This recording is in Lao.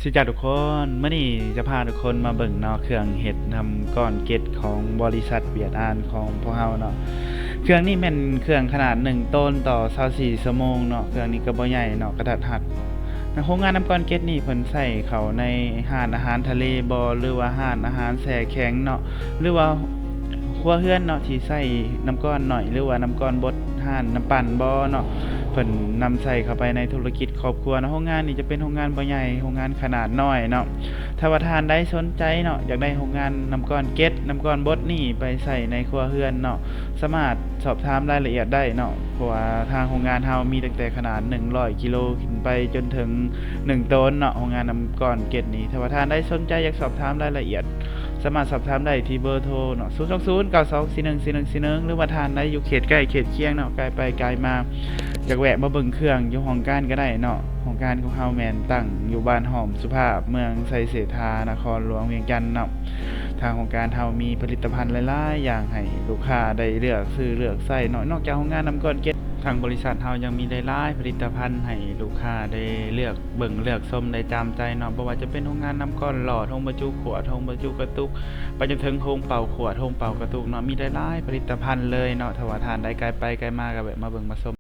ສະຫວັດດີທຸກຄົນ, ມື້ນີ້ຈະພາທຸກຄົນມາເບິ່ງເນາະ ເຄື່ອງເຮັດນ້ຳກ້ອນເກັດຂອງບໍລິສັດຫວຽດອານຂອງພວກເຮົາເນາະ. ເຄື່ອງນີ້ແມ່ນເຄື່ອງຂະໜາດໜຶ່ງໂຕນຕໍ່ຊາວສີ່ຊົ່ວໂມງເນາະ. ເຄື່ອງນີ້ກໍບໍ່ໃຫຍ່ເນາະ, ກະທັດຮັດ. ໂຮງງານນ້ຳກ້ອນເກັດນີ້ເພິ່ນໃຊ້ເຂົ້າໃນຮ້ານອາຫານທະເລບໍ ຫຼືວ່າຮ້ານອາຫານແຊ່ແຂງເນາະ ຫຼືວ່າຄົວເຮືອນເນາະ ທີ່ໃຊ້ນ້ຳກ້ອນໜ້ອຍ ຫຼືວ່ານ້ຳກ້ອນບົດຮ້ານນ້ຳປັ່ນບໍເນາະ, ເພິ່ນນຳໃຊ້ເຂົ້າໄປໃນທຸລະກິດຄອບຄົວເນາະ. ໂຮງງານນີ້ຈະເປັນໂຮງງານບໍ່ໃຫຍ່, ໂຮງງານຂະໜາດນ້ອຍເນາະ. ຖ້າວ່າທ່ານໃດສົນໃຈເນາະ ຢາກໄດ້ໂຮງງານນ້ຳກ້ອນເກັດ ນ້ຳກ້ອນບົດນີ້ໄປໃຊ້ໃນຄົວເຮືອນເນາະ, ສາມາດສອບຖາມລາຍລະອຽດໄດ້ເນາະ, ເພາະວ່າທາງໂຮງງານເຮົາມີຕັ້ງແຕ່ຂະໜາດໜຶ່ງຮ້ອຍກິໂລຂຶ້ນໄປຈົນເຖິງໜຶ່ງໂຕນເນາະ, ໂຮງງານນ້ຳກ້ອນເກັດນີ້. ຖ້າວ່າທ່ານໃດສົນໃຈຢາກສອບຖາມລາຍລະອຽດ ສາມາດສອບຖາມໄດ້ທີ່ເບີໂທເນາະ ສູນສອງສູນ ເກົ້າສອງສີ່ໜຶ່ງ ສີ່ໜຶ່ງສີ່ໜຶ່ງ ຫຼືວ່າທ່ານໃດຢູ່ເຂດໃກ້ເຂດຄຽງເນາະ ໃກ້ໄປໃກ້ມາ ຢາກແວະມາເບິ່ງເຄື່ອງຢູ່ຫ້ອງການກໍໄດ້ເນາະ. ຫ້ອງການຂອງເຮົາແມ່ນຕັ້ງຢູ່ບ້ານຫ້ອມສຸພາບ ເມືອງໄຊເສດຖາ ນະຄອນຫຼວງວຽງຈັນເນາະ. ທາງໂຮງການເຮົາມີຜະລິດຕະພັນຫຼາຍໆຢ່າງໃຫ້ລູກຄ້າໄດ້ເລືອກຊື້ເລືອກໃຊ້ເນາະ. ນອກຈາກໂຮງງານນ້ຳກ້ອນເກັດ, ທາງບໍລິສັດເຮົາຍັງມີຫຼາຍໆຜະລິດຕະພັນໃຫ້ລູກຄ້າໄດ້ເລືອກເບິ່ງເລືອກຊົມໄດ້ຕາມໃຈເນາະ, ບໍ່ວ່າຈະເປັນໂຮງງານນ້ຳກ້ອນຫຼອດ, ໂຮງບັນຈຸຂວດ, ໂຮງບັນຈຸກະຕຸກ, ໄປຈົນເຖິງໂຮງເປົ່າຂວດ, ໂຮງເປົ່າກະຕຸກເນາະ, ມີຫຼາຍໆຜະລິດຕະພັນເລີຍເນາະ. ຖ້າວ່າທ່ານໃດໃກ້ໄປໃກ້ມາກໍແວະມາເບິ່ງມາຊົມ